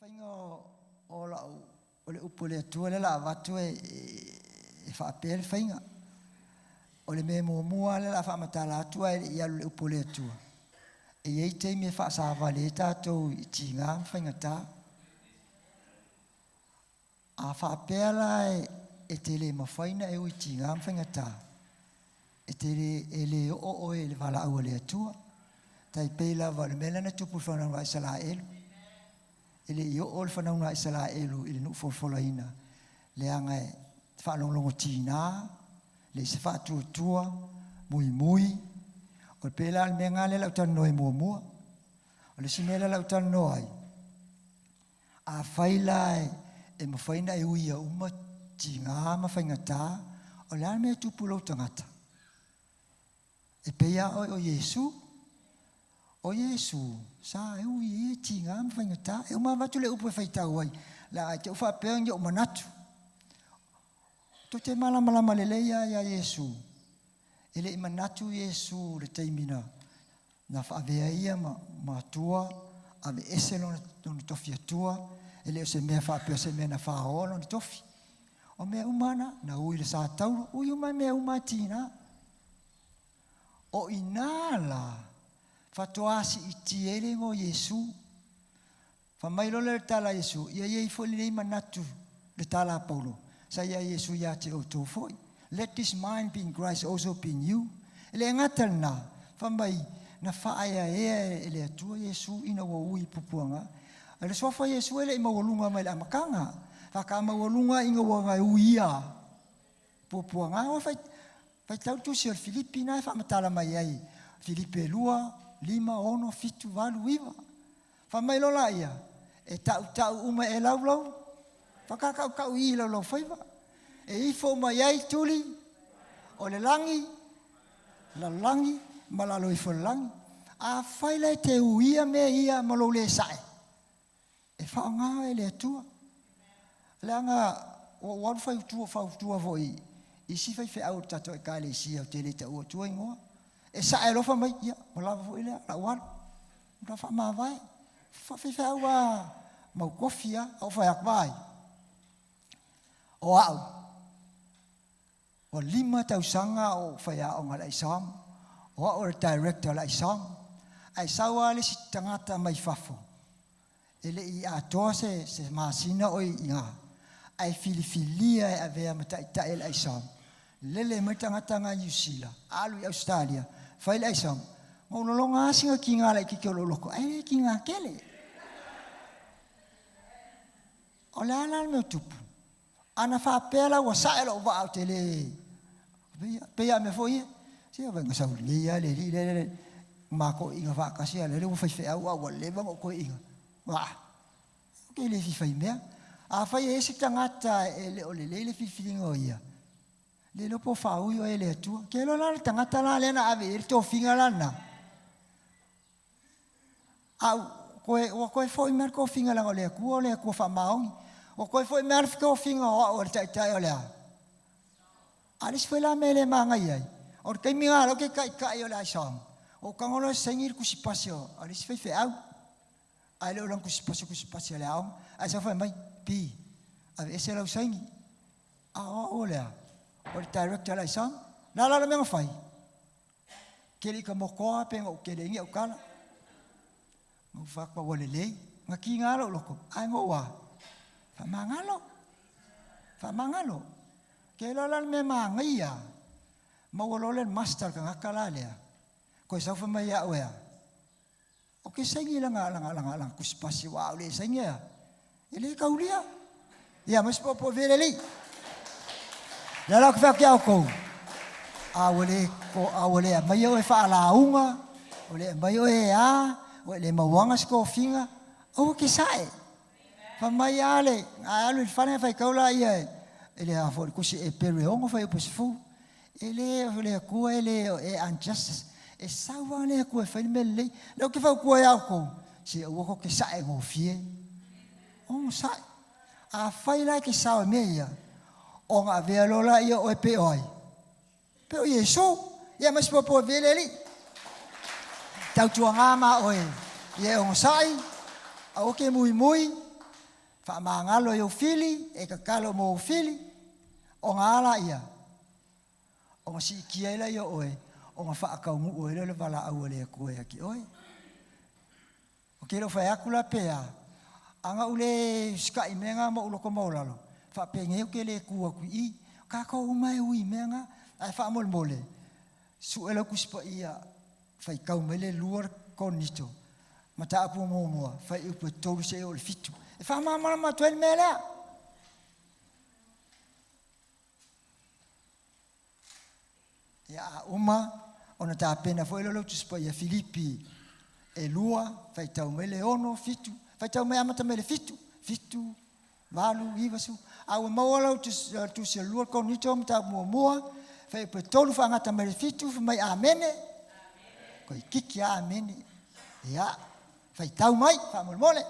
Faiga o lau o le upu a le Atua lea o le a avatu e faapea le faiga. O le mea muamua lea o le a faamatala atu ae le i alu i le upu a le Atua, e i ai taimi e faasavali ai tatou i tiga ma faigata. A faapea la e te le mafai ona e ui i tiga ma faigata, e te le, e le oo oe i le valaau a le Atua. Tai pei lava o le mea lea na tupu i le fanauga a Isaraelu. E le i oo le fanauga a Isaraelu i le nuu folafolaina, leaga e faalogologo tiga, leai se faatuatua, muimui. O pei la o le mea lena lea o le a ou talanoa ai muamua. O le isi mea lea o le a ou talanoa ai, afai la e mafai ona e uia uma tiga ma faigata, o le a le mea e tupu i lou tagata? E pei lava oe o Iesu. O Iesu, sa e ui e ia tiga ma faigata. E uma avatu le upu e faitau ai, leaga i te i ua faapea ni ou manatu. Tou te malamalama lelei lava ia Iesu. E le i manatu Iesu i le taimi na na faavea ai ia ma matua, aveese lona, lona tofi atua, e le o se mea faapea o se mea na faoa lona tofi. O mea uma na, na ui i le sa tauro, ui uma mea uma a tiga. O i ina la, faatoa siitia ai le igoa o Iesu. Fai mai loa lea o le tala a Iesu, ia i ai foi lenei manatu, le tala a Paulo, sa ia Iesu ia te outou foi. Let this mind be in Christ also be in you. E le gata i lena, fai mai, na faaeaea e le Atua Iesu ina ua ui i pupuaga. O le suafa o Iesu e le i maualuga mai le amataga, faatoa maualuga ina ua uia puapuaga. Ua faitau le tusi o le Filipi na e faamatala mai ai, Filipe 2, 5, 6, 7, 8, 9. Fai mai loa laia, e tautau uma e laulau, faatatautau i laulau faiva. E ifo mai ai tuli o le lagi, lalolagi ma lalo ifo o le lagi. Afai la e te uia mea ia ma lou le sae, e faaaoga e le Atua. Leaga ua ou alu fautua, fautua foi i isi faifeau o le tatou Ekalesia ou te le taua atua igoa. E sae alofa mai, ia, ua lava foi lea, lau alu. Ua faamavae. Faifeau lava mau kofi lava. Ou fai atu, vaai, o au, ua 5 tausaga o ou faiaoga i le ISOM, o au o le director o le ISOM, ae sau lava le isi tagata mai fafo, e le i atoa se, se masina o i ina, ae filifilia e avea ma taitai o le ISOM. Lele mai tagata nga i Niu Sila, alu i Ausetalia, fai le ISOM. Ma ou lologa lava sina tiga laitiiti o lou loto, ae le tiga tele. O le a la le mea o tupu? Ana faapea la ua sae lou vaa ou te le pei a mea foi ia. Se vai na sau lelei lava le alii lea le matou faatasi a lele ua faifeau a ua leva ona ou toeaina. Ua ou te le fia fai mea. Afai e i ai se tagata e le o lelei le filifiliga o ia, le iloa po o faaui oe e le Atua. Ke iloa la le tagata la lea na ave i ai le tofiga la lena. A koe, ua toe foi mai le tofiga leaga o le Atua o le Atua faamaoni. Ua toe foi mai le tofiga o au o le taitai o le a? A le isi foi la mea e le manaia ai, o le taimi lena o lea ou te taitai o le ISOM, ua ou tago loa e saini le tusipasi o le isi faifeau, ae le o lana tusipasi o tusipasi a le aoga. Ae sau fai mai, P, aveese lau saini. A o au o le a? O le director o le ISOM. Le a la le mea na fai? Kele i ka mokoa pe na ou kele ai ni au tala. Na ou fai atu ua lelei. Na kiga lou loto, ae na ou a? Faamagalo. Faamagalo. Ke iloa la le mea manaia, maua loa le master le tagata la lea, koe sau fai mai ia au e a? Ou te saini lana, lana, lana, lana tusipasi ua au le saini a. E le taulia. Ia, ma se popo vele li. Le ala ou te fai atu ia outou, a ua le, a ua le aumaia oe faalauga, ua le aumaia oe e a, ua e le mauaga se tofiga, aua te sae. Fai mai lava le, a alu i le fale ona faitau laia e le a foi le tusi Eperu e 6 fuaiupu e 10. E le o le Atua e le e unjustice. E sau lava le Atua e fai le mea lelei. Lea ou te fautua ia outou, se aua tou te sae gofie. Onosai. Afai la e te sao i mea ia, ona avea loa laia o oe pei o ai? Pei o Iesu. Ia ma se popo e vele alii. Tautuaga ma oe ia e onosai, aua ke muimui. Faamagalo i ou fili, e tatalo mo ou fili, ona a laia? Ona siitia ai laia o oe, ona faataunuu ai lea o le valaau a le Atua ia te oe. Ou te le o fai atu la pe a, ana ou le usitai i mea na ma ou loto maualalo, faapenei ou te le tu atu i i. O tatou uma e ui i mea na. Ae faamolemole, sue lau Tusi Paia, faitau mai le 2 Korinito, mataupu muamua, fuaiupu e 3 seia oo i le 7, e faamalamalama atu ai le mea lea. Ia, a uma ona tapena foi lea o lau Tusi Paia Filipi e 2, faitau mai le 6, 7, faitau mai amata mai le 7, 7, 8, 9, 10. A ua maua lau Tusi a le 2 Korinito mataupu muamua, fuaiupu e 3 faagata mai le 7, fai mai amene. Toeitiiti lava amene. Ia, faitau mai faamolemole.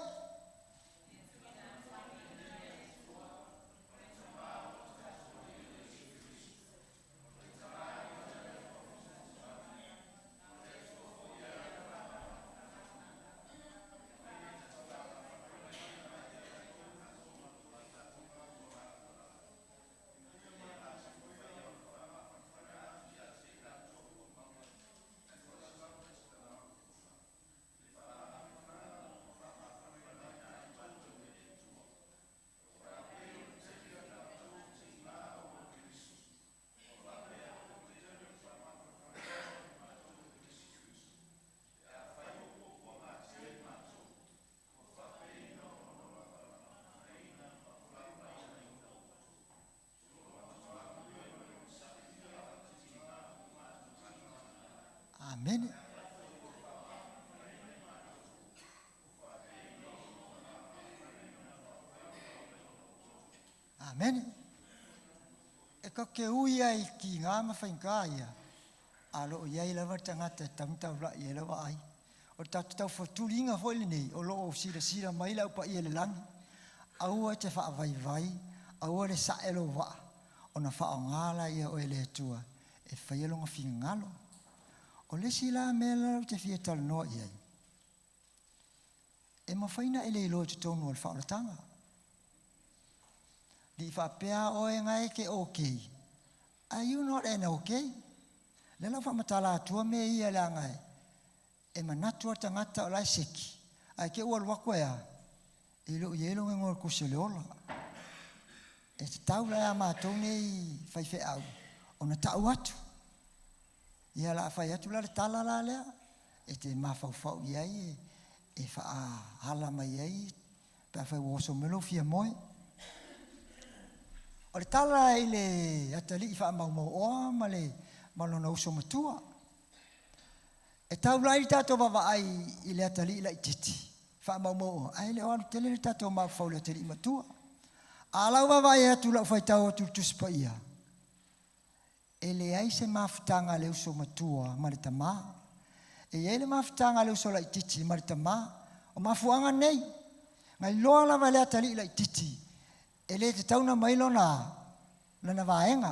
Amene. Amene. E tatou te ui lava i tiga ma faigata ia, a o lo o i ai lava le tagata e tatau ona taulai i ai lau vaai. O le tatou taufuatuliga foi lenei, o lo o silasila mai le Au Paia i le lagi, aua e te faavaivai, aua le sae lou vaa, ona faaaoga laia o oe e le Atua e faia Lona finagalo. O le isi la mea lea ou te fia talanoa i ai, e mafai ona e le iloa i totonu o le faaolataga. Ne i faapea oe na e te okay, ae you not an okay. Lea la ua faamatala atua mea ia leaga e manatu lava le tagata o la e seki, ae te i ua alu atu e a, e le o i ai lona igoa i le tusi o le ola. E tatau la ia matou nei faifeau ona tau atu. Ia o le a fai atu la le tala la lea e te mafaufau i ai e faaala mai ai pe afai ua oso mai lou fia moe. O le tala i le atalii faamaumauoa ma le ma lona uso matua. E taulai le tatou vaavaai i le atalii laitiiti faamaumauoa ae le o alu tele le tatou mafaufau i le atalii matua. A o lau vaavaai atu i lau faitau atu i le Tusi Paia, E leai se mafutaga a le uso matua ma le tamā. E i ai le mafutaga a le uso laitiiti ma le tamā. O mafuaaga nei, na iloa lava e le atalii laitiiti e le tatau ona aumai lona, lana vaega.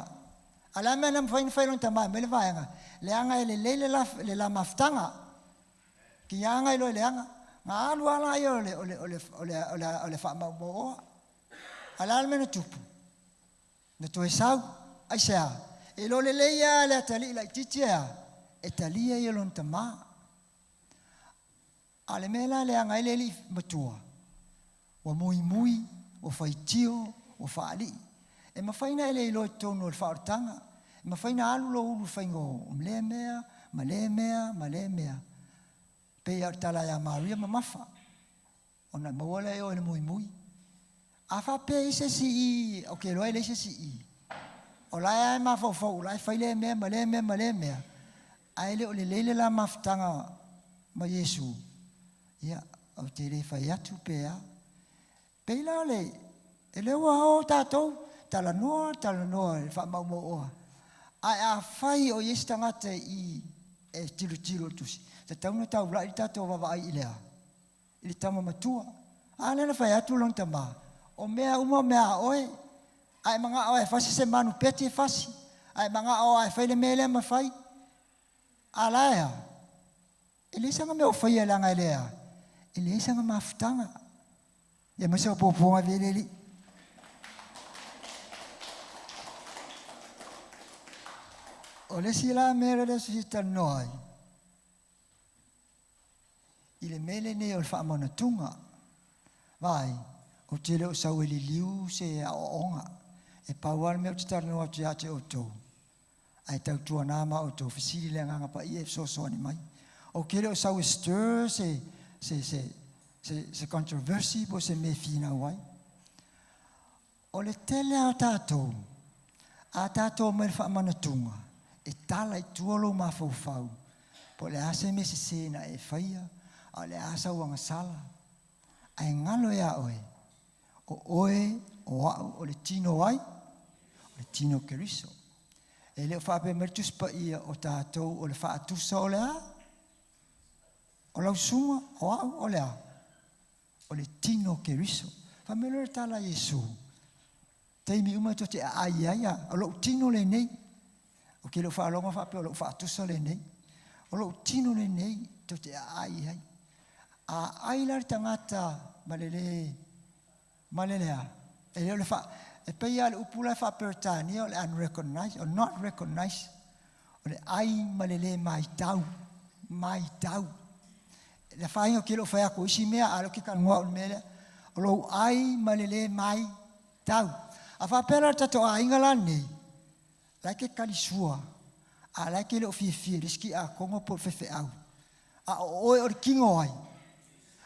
A o le a le mea na mafai ona fai e lona tamā e aumai le vaega? Leaga e lelei le la, le la mafutaga. Tiga na iloa e leaga. Na alu lava lea o le, o le, o le, o le, o le, o le faamaumauoa. A o le a le mea na tupu? Na toe sau. Aisea? E iloa lelei lava e le atalii laitiiti e a? E talia ia lona tama. A o le mea la e leaga ai le alii matua, ua muimui, ua faitio, ua faalii. E mafai ona e le iloa i totonu o le faaolataga. E mafai ona alu lou ulu i le faiga o lea mea, ma lea mea, ma lea mea. E pei lava o le tala ia Maria mamafa. Ona e maua lea e oe le muimui. A faapea e i ai se isi i, ou te iloa e leai se isi i, o la e mafaufau o la e fai lea mea ma lea mea ma lea mea, ae le o lelei le la mafutaga ma Iesu, ia, ou te le fai atu pe a. Pei la o le, e lea ua o tatou, talanoa, talanoa i le faamaumauoa, ae afai o i ai se tagata i e tilotilo i le tusi, tatau ona taulai le tatou vaavaai i le a? I le tama matua. A lea na fai atu lona tama, o mea uma o mea a oe, a e manao lava e fasi se manupeti e fasi, a e manao lava e fai le mea lea ma fai. A la e a? E leai sana mea o faia leaga e le a? E leai sana mafutaga. Ia aemaise o puapuaga e le Alii. O le isi la mea lea e fia talanoa ai, i le mea lenei o le faamanatuga. Vaai, ou te le o sau e liliu se aoaoga. E pau lava le mea ou te talanoa atu ia te outou, ae tautuana ma outou fesili le Agaga Paia e fesoasoani mai. Ou te le o sau e stir se controversy po o se mea e finau ai. O le tele lava o tatou, a tatou omai i le faamanatuga, e tala i tua lou mafaufau po o le a se mea sese na e faia, a o le a sau agasala, ae galo ia oe, o oe o au o le tino o ai? O le tino o Keriso. E le o faapea mai le Tusi Paia o tatou o le faatusa o le a? O lau susuga, o au o le a? O le tino o Keriso. Fai mai loa le tala a Iesu, taimi uma tou te aai ai, o lou tino lenei. Ou te le o faalogo faapea o lou faatusa lenei. O lou tino lenei tou te aai ai. A ai la le tagata ma le lē ma le lea, e le o le fa, e pei lava le upu la e faa-Peretania o le unrecognized or not recognized, o le ai ma le lē maitau, maitau. Le afaina ou te le o fai atu o isi mea, a o lea ou te talanoa au i le mea lea, o lou ai ma le lē maitau. A faapea la o le tatou aiga la lenei, la e te talisua, a o la e te le o fiafia i le isi tiakono po o le faifeau, a o oe o le tino o ai?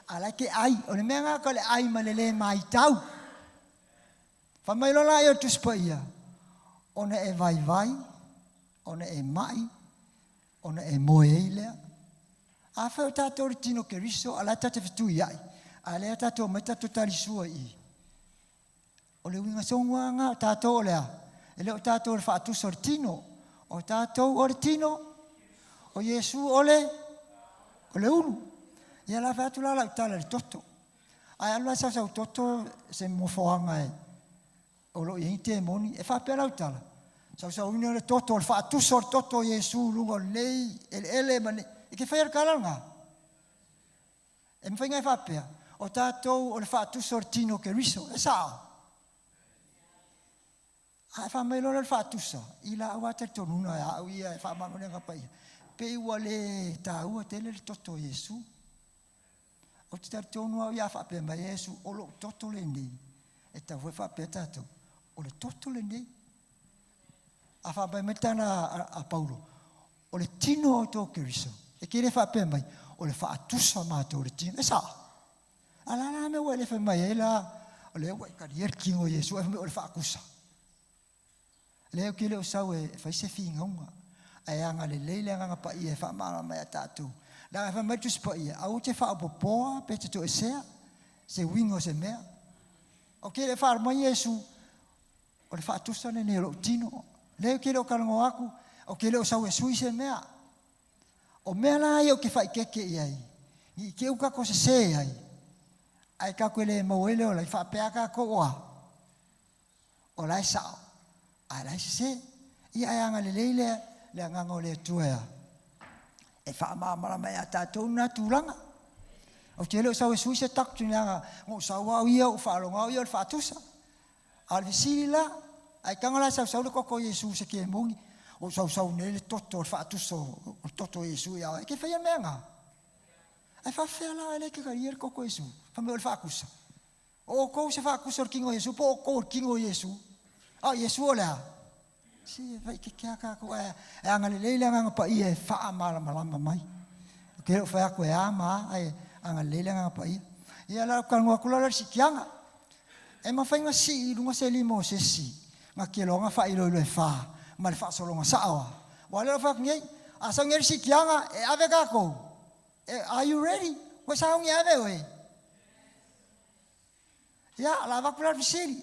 A o la e te ai. O le mea lena o le ai ma le lē maitau. Fai mai loa laia o le Tusi Paia, ona e vaivai, ona e mai, ona e moe ai lea. Afai o tatou le tino Keriso, a o la e tatou te fetuiai, a o lea tatou omai tatou talisua i i. O le uiga tonu lava lena, o tatou o le a? E le o tatou o le faatusa o le tino, o tatou o le tino o Iesu o le o le ulu. Ia la fai atu la lau tala i le toto. Ae alu la e sausau toto se nofoaga e o lo o i ai ni temoni, e faapea lau tala, sausauina le toto, o le faatusa o le toto o Iesu i luga o lenei eleele ma lenei. E te faia le tala lena? E mafai ona e faapea, o tatou o le faatusa o le tino o Keriso. E sao? A e fai mai loa lea o le faatusa, i lau lava talitonuga e au ia e faamamalu le Agaga Paia, pei ua le taua tele le toto o Iesu. Ou te talitonu au ia a faapea mai Iesu, o lou toto lenei, e tatau foi faapea tatou, o le toto lenei. A faapea mai le tala a Paulo, o le tino o outou o Keriso, e te le faapea mai, o le faatusa matou o le tino. E sao? A o le a la le mea ua e le fai mai ai la, o lea ua e talia le tino o Iesu, ae fai mai o le faatusa. Leai, ou te le o sau e fai se finauga, ae agalelei le Agaga Paia e faamalamalama ia tatou. Leaga e fai mai le Tusi Paia, aua te faaopoopoa pe te toesea se uiga o se mea. Ou te le faaalu mai Iesu, o le faatusa lenei o lou tino. Leai, ou te le o talanoa atu, ou te le o sau e sui se mea. O mea la ia ou te faaeteete i ai, ne i te i ua tatou sese ai, ae tatou te le maua ai le ola, i faapea lava tatou o a? O la e sao, ae la e sese. Ia ae agalelei le, le agaga o le Atua e a? E faamalamalama ia tatou lena tulaga. Ou te le o sau e sui se doctrine leaga na ou sau au ia, ou faalogo au ia o le faatusa. A o le fesili la, ae tago la e sausau le toto o Iesu i se kemoni, ua ou sausau nei le toto o le faatusa o le toto o Iesu ia oe. E te faia le mea lena? Ae faafefea la oe lea e te talia le toto o Iesu? Fai mai o le faatusa. O outou se faatusa o le tino o Iesu po o outou o le tino o Iesu? A o Iesu o le a? Se e faaeteete lava tatou ae e agalelei le Agaga Paia e faamalamalama mai. Ou te le o fai atu e a ma a, ae agalelei le Agaga Paia. Ia la, ou talanoa atu la lea i le siitiaga. E mafai ona sii i luga se lima o se isi na te iloa ona faailoilo e fa ma le faasologa sao a. Aua o lea o le a fai atu nei, a sau nei le siitiaga e ave tatou, are you ready? Ua sauni e ave oe? Ia, o le a avatu la le fesili.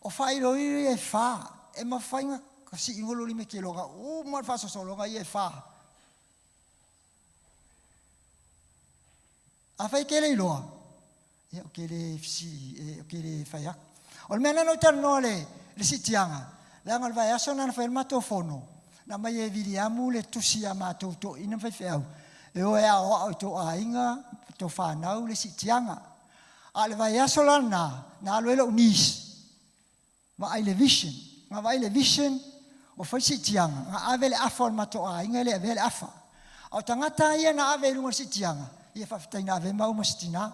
O faailoilo ia e fa, e mafai ona sii luga lou lima e te iloa uma le faasolosologa ia e fa. Afai e te le iloa, ia ou te le fesili, ou te le fai atu. O le mea lena na ou talanoa i le siitiaga, leaga o le vaiaso lena na fai ai le matou fono, na aumai e Viliamu le tusi a matou toeaiina ma faifeau, e o e aoao i tou aiga, tou fanau le siitiaga. A o le vaiaso la lena, na alu ai lou niece, vaai le vision. Na vaai le vision, ua fai siitiaga, na ave le afa o le matou aiga e le avea le afa. A o tagata lava ia na ave i luga o le siitiaga, ia faafetai na ave ai maua ma si tina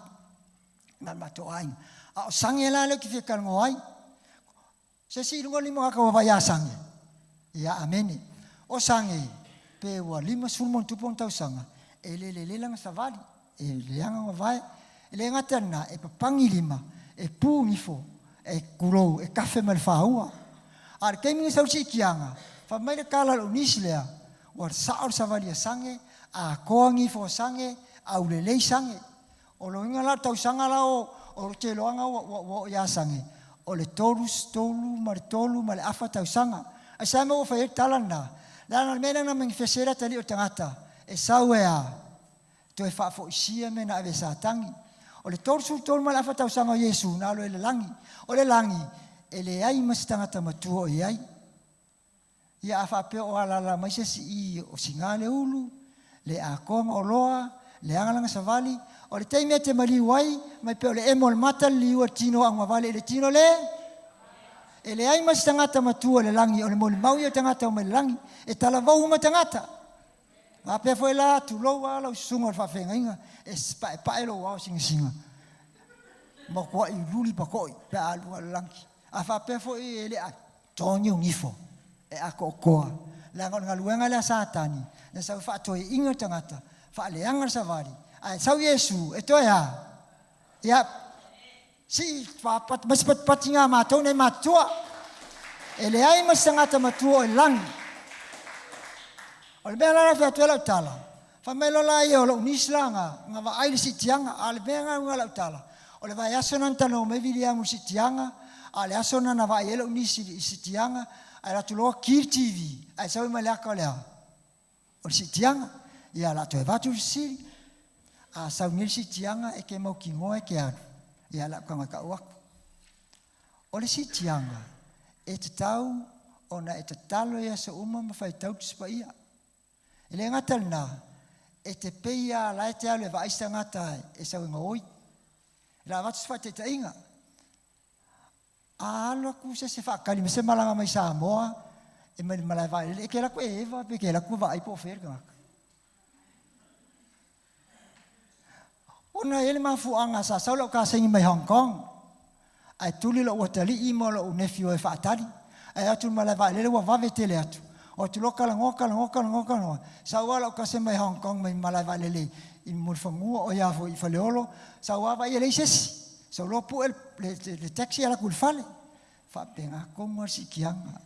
ma le matou aiga. A o Sage la lea ou te fia talanoa ai. Se isi i luga o le lima ua vaai ia Sage? Ia, amene. O Sage, pe ua 50 ma ona tupu ona tausaga, e le lelei lana savali, e leaga ona vae. E le gata i lena, e papagi lima, e pu gifo, e tulou, e kafe ma le faua. A o le taimi na sau siitiaga, fai mai le tala a lou niece lea, ua sao le savali a Sage, atoa gifo a Sage, aulelei Sage. O lona uiga la o le tausaga la o ou te iloaina ua oo ia Sage, o le 33 ma le tolu ma le afa tausaga. Aisea mea ua fai ai le tala lena? Leaga o le mea lea na manifest ai le atalii o le tagata, e sau e a? Toe faafoisia mea na ave e Satani. O le 33 ma le afa tausaga o Iesu na alu ai i le lagi. O le lagi, e leai ma se tagata matua o i ai. Ia a faapea o alaala mai se isi i o siga le ulu, le atoa ona oloa, leaga lana savali, o le taimi e te maliu ai, mai pei o le emo o le mata le liua tino augavale i le tino le E leai ma se tagata matua i le lagi, o le molimau ia o tagata o mai le lagi, e talavou uma tagata. Faapea foi la, tulou lava lau susuga o le faafeagaiga, e paepae lou ao sinasina, matuai luli patoi pe a alu i le lagi. A faapea foi e le atoa ni ou gifo, e atoatoa, leaga o le galuega lea a Satani, na sau e faatoeaina le tagata, faaleaga le savali, ae sau Iesu e toe a? Ia, sii mai se patipati a matou nei matutua. E leai ma se tagata matua o i lagi. O le mea la na fai atu ai lau tala, fai mai loa la ia o lou niece la na vaai i le siitiaga, a o le mea na uiga lau tala, o le vaiaso lena na talanoa mai Viliamu i le siitiaga, a o le aso lena na vaai ai lou niece i le siitiaga, ae alu atu loa ki le TV, ae sau ai ma le ata o le a? O le siitiaga. Ia o le a toe avatu le fesili, a sau nei le siitiaga e te mautinoa e te alu, ia o le a ou tago e tau atu. O le siitiaga, e tatau ona e tatalo i aso uma ma faitau Tusi Paia. E le gata i lena, e te pei lava la e te alu e vaai se tagata e sau e gaoi. O le a avatu se faataitaiga. A alu atu se isi e faatali mai se malaga mai Samoa e mai le malae vaalele, e te alu atu e eva pe e te alu atu e vaai po o fea le tagata. Ona e i ai le mafuaaga sa sau lau kasegi mai Hong Kong, ae tuli lou atalii ma lou nephew e faatali. Ae atu i le malae vaalele ua vave tele atu. O atu loa talanoa, talanoa, talanoa, talanoa. Sau lava lau kase mai Hong Kong mai malae vaalele i Mulifanua, oi a foi i Faleolo, sau lava vaai e leai se isi. Sau loa pue le taxi alu atu i le fale. Faapena tonu lava le siitiaga.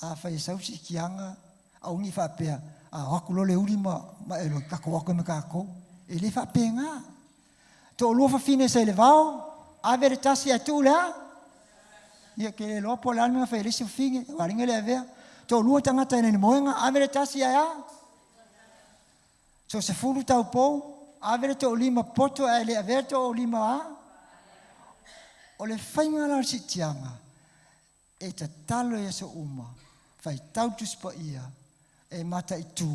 Afai e sau le siitiaga, aua ne i faapea, a o atu loa Leuli ma Eloi, tatou o atu ai ma tatou. E le faapena. Toalua fafine sa i le vao, ave le tasi ae tuu le a? Ia, ke le iloa po o le a le mea na fai e le isi fafine, ua ala ai le avea. Toalua tagata i le moega, ave le tasi ae a? So 10 taupou, ave le toalima poto ae le avea le toalima a? O le faiga la o le siitiaga, E tatalo i aso uma, faitau Tusi Paia, e mataitu,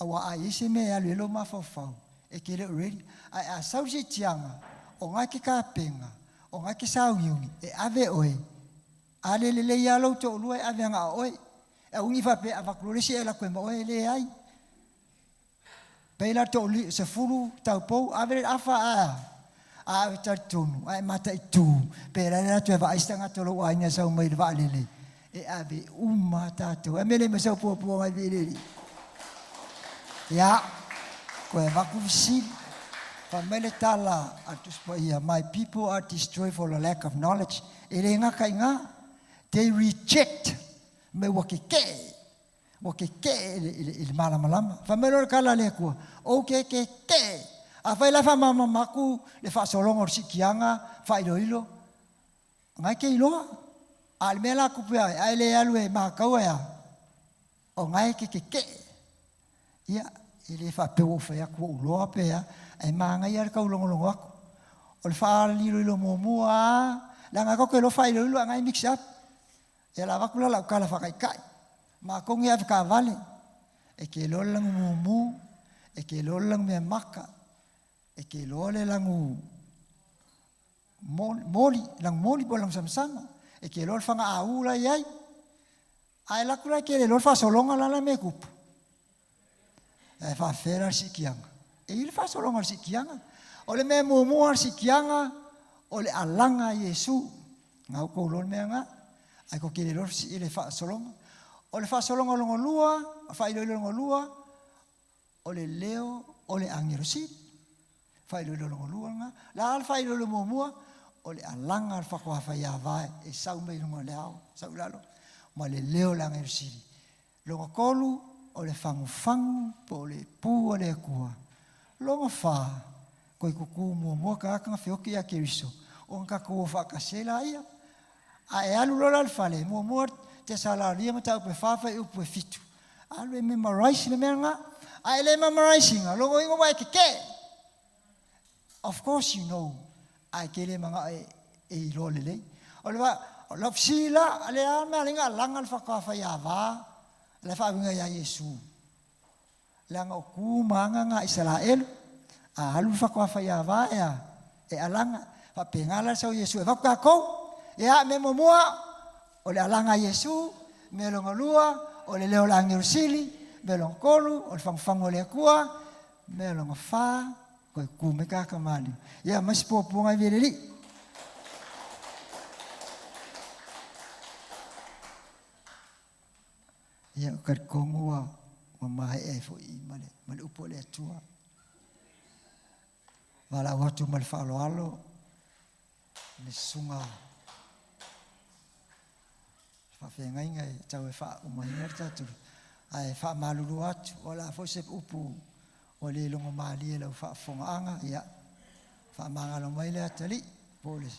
aua a i ai se mea e alu i ai lou mafaufau, e te le o ready. Ae a sau se itiaga, o na e te tapena, o na e te sauniuni, e ave oe, a le lelei lava lou toalua e ave na o oe. E aua ne i faapea e avatu loa le isi e alu atu ai ma oe, e leai. Pei la tooli 10 taupou ave le afa a a e talitonu a e mataitu pe la le atu e vaai se tagata o lou aiga e sau mai le vaalele e ave uma tatou. A mea le mai sau puapua mai vilili. Ia, koe avatu fesili. Fai mai le tala a le Tusi Paia, my people are destroyed for the lack of knowledge. E le gata i gā. They reject me ua keke'e. Ua keke'e i le malamalama. Fai mai loa le tala a le Atua, Ou te keke'e. Afai la e faamalamalama atu le faasologa o le siitiaga faailoilo, na e te iloa. A o le mea la tupu ia oe, a e le alu e matau e a? O na e te keke'e. Ia, e le faapea ua ou fai atu ua ou iloa pe a, ae manaia lava le taulogologo atu. O le faailoilo muamua lava, leaga tatou te iloa faailoilo ae na e mix up. Ia la avatu la lau tala faataitai. Matou nei avetaavale, e te iloa le lanu mumu, e te iloa le lanu meamata, e te iloa le lanu Moli, lagumoli po o le lagusamasama. E te iloa le faga aū la e i ai. A e alu atu la e te le iloa le faasologa la la mea e tupu. Ae faafefea la le siitiaga? E i ai le faasologa o le siitiaga. O le mea muamua o le siitiaga, o le alaga a Iesu. Na outou iloa le mea lena. Ae tou te le iloa le faasologa. O le faasologa lona lua, o le faailoilo lona lua, o le leo o le agelo sili. Faailoilo lona lua lena. O le a le faailoilo muamua? O le alaga o le faatoa faiava e sau mai luga o le ao, sau i lalo, ma le leo o le agelo sili. Lona tolu, o le fagufagu po o le pu a le Atua. Lona fa, toe tutu muamua tagata na feoti ia Keriso, ona tatou o faatasi ai laia. A e alu loa la i le fale, muamua Tesalalia mataupu e fa fuaiupu e fitu, alu e memorize le mea lena. A e le memorize ina, lona uiga ua e tetee. Of course you know, ae te le manao e iloa lelei. O le o lau fesili la, le a mea alai na alaga le faatoa faiava la e faauiga ia Iesu? Leaga o tu ma aga na a Isaraelu, a alu le faatoa faiava e a? E alaga. Faapena la le sau o Iesu e avatu tatou. Ia, mea muamua, o le alaga a Iesu, mea lona lua, o le leo o le agelo sili, mea lona tolu, o le fagufagu o le Atua, mea lona fa, Koe ku mai ka maliu. Ia ma se puapuaga i le alii. Ia, o talitonu ua ua maea ai foi i ma le, ma le upu a le Atua. Valaau atu ma le faaaloalo le susuga faafeagaiga e tau e faaumaina le tatou ae faamalulu atu o le a foi se upu ua le logo malie i lau faafofogaaga, ia faamagalo mai le atalii po o le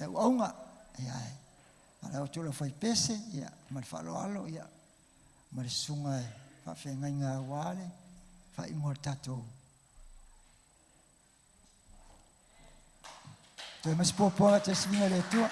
auauna, ia ae valaau atu i lau faipese ia ma le faaaloalo ia ma le susuga e faafeagaiga aua le faaiuga o le tatou Toe ma se puapuaga tasi le Atua.